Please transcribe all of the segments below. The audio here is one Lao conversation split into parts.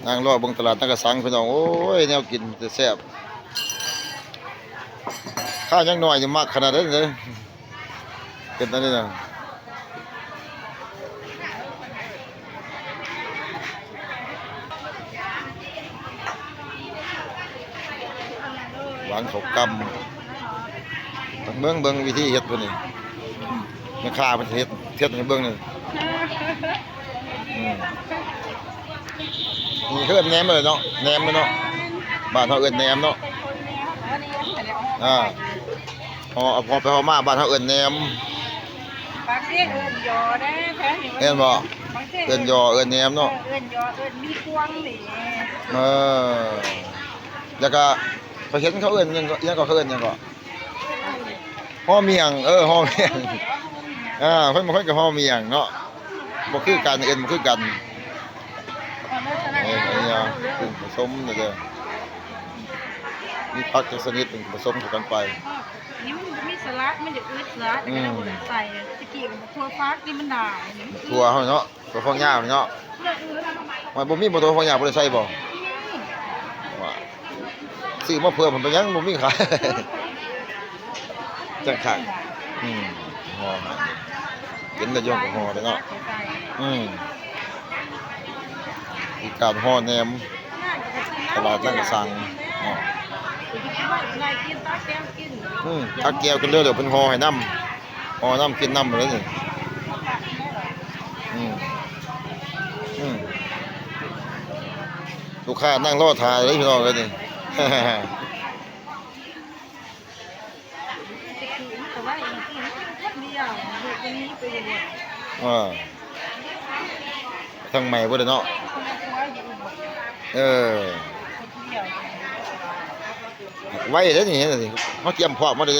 ນັ່ງລໍເບິ່ງຕະຫຼາດນັກກະສັງ ພີ່ນ້ອງ. ໂອ້ຍ ແນວກິນແຕ່ແຊບ. ຂ້າວຍັງນ້ອຍນີ້ມັກຂະໜາດໃດເດ້. ເຮັດອັນນີ້ນະ ຫວານເຂົ້າກ່ຳ. ເບິ່ງ ເບິ່ງວິທີເຮັດເພິ່ນນີ້ ແມ່ຄ້າເພິ່ນເຮັດ ເຮັດໃຫ້ເບິ່ງນີ້. ອືມ ນີ້ເອີ້ນແໜມເລີຍເນາະ ແໜມເລີຍເນາະ ບ້ານເຮົາເອີ້ນແໜມເນາະ. ອ່າ ເຮົາເອົາພໍໄປຫໍ່ມາ ບ້ານເຮົາເອີ້ນແໜມ. ປາກເຊເອີ້ນຢໍເດ້ ແຖວນີ້ ແມ່ນບໍ່? ປາກເຊເອີ້ນຢໍ ເອີ້ນແໜມເນາະ ເອີ້ນຢໍ ເອີ້ນມີພວງນີ້. ເອີ ແລ້ວກະຂ້ອຍເຫັນເຂົາເອີ້ນຫຍັງ ຫຍັງເກາະ ເຂົາເອີ້ນຫຍັງເກາະ? ຫໍ່ໝ້ຽງ. ເອີ ຫໍ່ໝ້ຽງ. ອ່າ ເພິ່ນບາງຄົນກໍຫໍ່ໝ້ຽງເນາະ ບໍ່ຄືກັນ ເອີ້ນບໍ່ຄືກັນ. ເອີ ອັນນີ້ເປັນປຶ້ງປະສົມເດີ ມີຜັກຈັກຊະນິດປຶ້ງປະສົມເຂົ້າກັນໄປ. ນີ້ມັນບໍ່ມີສະຫຼັດ ມັນຈະອຶດສະຫຼັດ ອືມ ກໍເລີຍບໍ່ໄດ້ໃສ່. ຕະກີ້ກໍບັກຖົ່ວຝັກນີ້ມັນໄດ້ ບັກຖົ່ວເຮົາເນາະ ຖົ່ວຝັກຍາວນີ້ເນາະ. ມັນບໍ່ມີບໍ່ຖົ່ວຝັກຍາວ ບໍ່ໄດ້ໃສ່ບໍ່? ວ່າ ຊື້ມາເພີ່ມມັນເປັນຫຍັງ ບໍ່ມີຂາຍ. ຈັງຄັກ. ອືມ ຫໍ່ໃຫ້ ເຫັນແລ້ວຢາກຫໍ່ເດ້ເນາະ. ອືມ ມີການຫໍ່ແໜມ ຕະຫຼາດນັກກະສັງເນາະ. ອືມ ຕັກແຈ່ວກິນເດີ ດຽວເພິ່ນຫໍ່ໃຫ້ນຳ ຫໍ່ນຳ ກິນນຳເລີຍນີ້. ອືມ ອືມ ລູກຄ້ານັ່ງລໍຖ້າເລີຍ ພີ່ນ້ອງເອີຍນີ້. ອ່າ ທາງໃໝ່ພຸ້ນເນາະ. ເອີ ໄວເດ້ນີ້ ເຮົາກຽມພ້ອມມາເດ້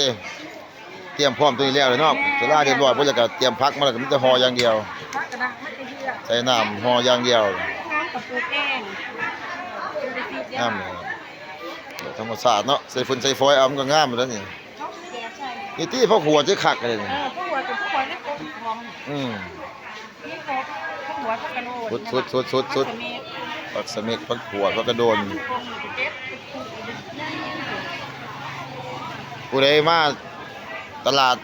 ກຽມພ້ອມໂຕນີ້ແລ້ວເນາະ. ສາລາຮຽບຮ້ອຍໝົດແລ້ວ ກໍກຽມຜັກມາແລ້ວ ກໍມີແຕ່ຫໍ່ຢ່າງດຽວ ໃສ່ນ້ຳຫໍ່ຢ່າງດຽວ. ງາມ ທຳມະຊາດເນາະ ໃສ່ຝຸ່ນໃສ່ຟອຍເອົາ ມັນກໍງາມແລ້ວນີ້. ນີ້ຕິ ພໍຂົວຈະຄັກເລີຍນີ້. ເອີ ພໍຂົວ ພໍຂົວໃນກົກຂອງ ອືມ ມີຄົບ ພໍຂົວ ຜັກກະໂດນ ສຸດໆ ສຸດໆ ຜັກສະເໝກ ຜັກສະເໝກ ຜັກຂວດ ຜັກກະໂດນ. ຜູ້ໃດມາຕະຫຼາດ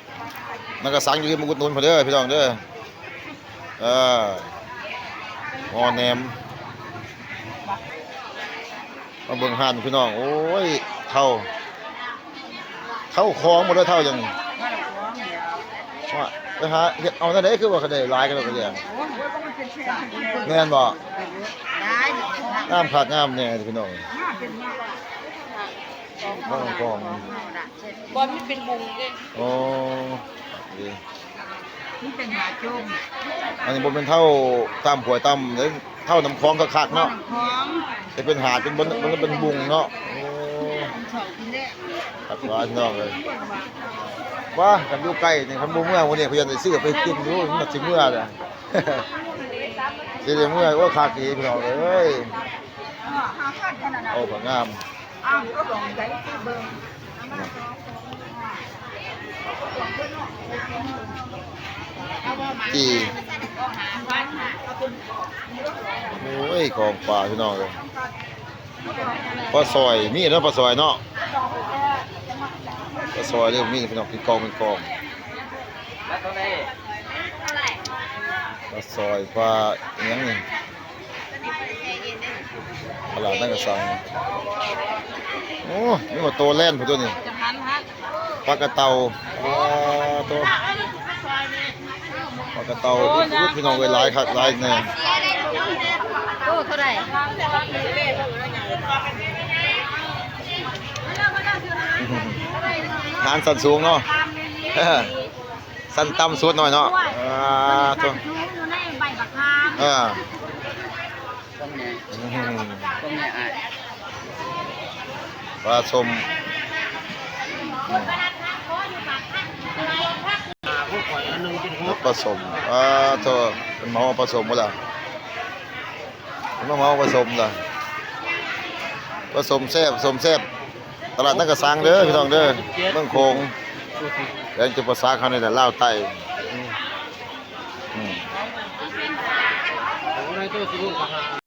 ນັກກະສັງ ຢ່າລືມມາອຸດໜູນເພິ່ນເດີ ພີ່ນ້ອງເດີ. ເອີ ຫໍ່ແໜມ ມາເບິ່ງຮ້ານພີ່ນ້ອງ. ໂອ້ຍ ເທົ້າ ເທົ້າຂອງໝົດເດີ ເທົ້າຫຍັງນີ້. ວ່າ ໄປຫາເຮັດເອົາແນວໃດ ຄືວ່າກະໄດ້ຫຼາຍກະດອກກະເດຍ. ແມ່ນບໍ່? ງາມຄັກງາມແນ່ພີ່ນ້ອງ. ເທົ້າຂອງ ບໍ່ ມັນເປັນບຸງເດ້. ອໍ ນີ້ ມັນເປັນຫາໂຈມ. ອັນນີ້ບໍ່ແມ່ນເທົ້າຕາມຫ້ວຍຕາມເດ້ ເທົ້ານ້ຳຂອງຄັກໆເນາະ. ນ້ຳຂອງ ຈະເປັນຫາດ ເປັນ ເປັນ ເປັນບຸງເນາະ. ໂອ້ ມັນເຂົ້າກິນແລ້ວ ຄັກຫຼາຍພີ່ນ້ອງເອີຍ. ວ່າ ຄັນຢູ່ໃກ້ນີ້ ຄັນບໍ່ເມືອມື້ນີ້ ຂ້ອຍຢ້ານໄດ້ຊື້ໄປກິນຢູ່ ມັນຊິເມືອລະ ຊິໄດ້ເມືອ. ໂອ້ ຄັກອີ່ຫຼີພີ່ນ້ອງເອີຍ. ໂອ້ ຜັກງາມ. ຈີ່ ໂອ້ຍ ຂອງປ່າພີ່ນ້ອງເອີຍ. ປາຊອຍມີເນາະ ປາຊອຍເນາະ ປາຊອຍເດີ ມີພີ່ນ້ອງ ເປັນກອງເປັນກອງ. ປາຊອຍ ປາອີ່ຫຍັງນີ້ ຕະຫຼາດນັກກະສັງ. ໂອ້ ມີໝົດໂຕແລ່ນພຸ້ນຕົວນີ້ ປາກະເຕົ່າ. ປາໂຕ ປາກະເຕົ່າ ໂອ້ຍ ອຸດໆ ພີ່ນ້ອງເອີຍ ຫຼາຍຄັກຫຼາຍແນ່. ໂລເທົ່າໃດ? ອາຫານຊັ້ນສູງເນາະ ຊັ້ນຕ່ຳສຸດໜ້ອຍເນາະ. ປາໂຕ ຢູ່ໃນໃບບັກຂາມ ເອີ ຂອງແມ່ ອືມ ຂອງແມ່ອ້າຍ ປາສົ້ມ ອືມ ປາສົ້ມ. ປາໂທ ເພິ່ນເໝົາເອົາປາສົ້ມບໍ່ລະ ເພິ່ນມາເໝົາປາສົ້ມລະ. ປາສົ້ມແຊບ ສົ້ມແຊບ ຕະຫຼາດນັກກະສັງເດີພີ່ນ້ອງເດີ ເມືອງໂຂງ ແຂວງຈຳປາສັກເຮົານີ້ແຫຼະ ລາວໃຕ້. ອືມ ອືມ.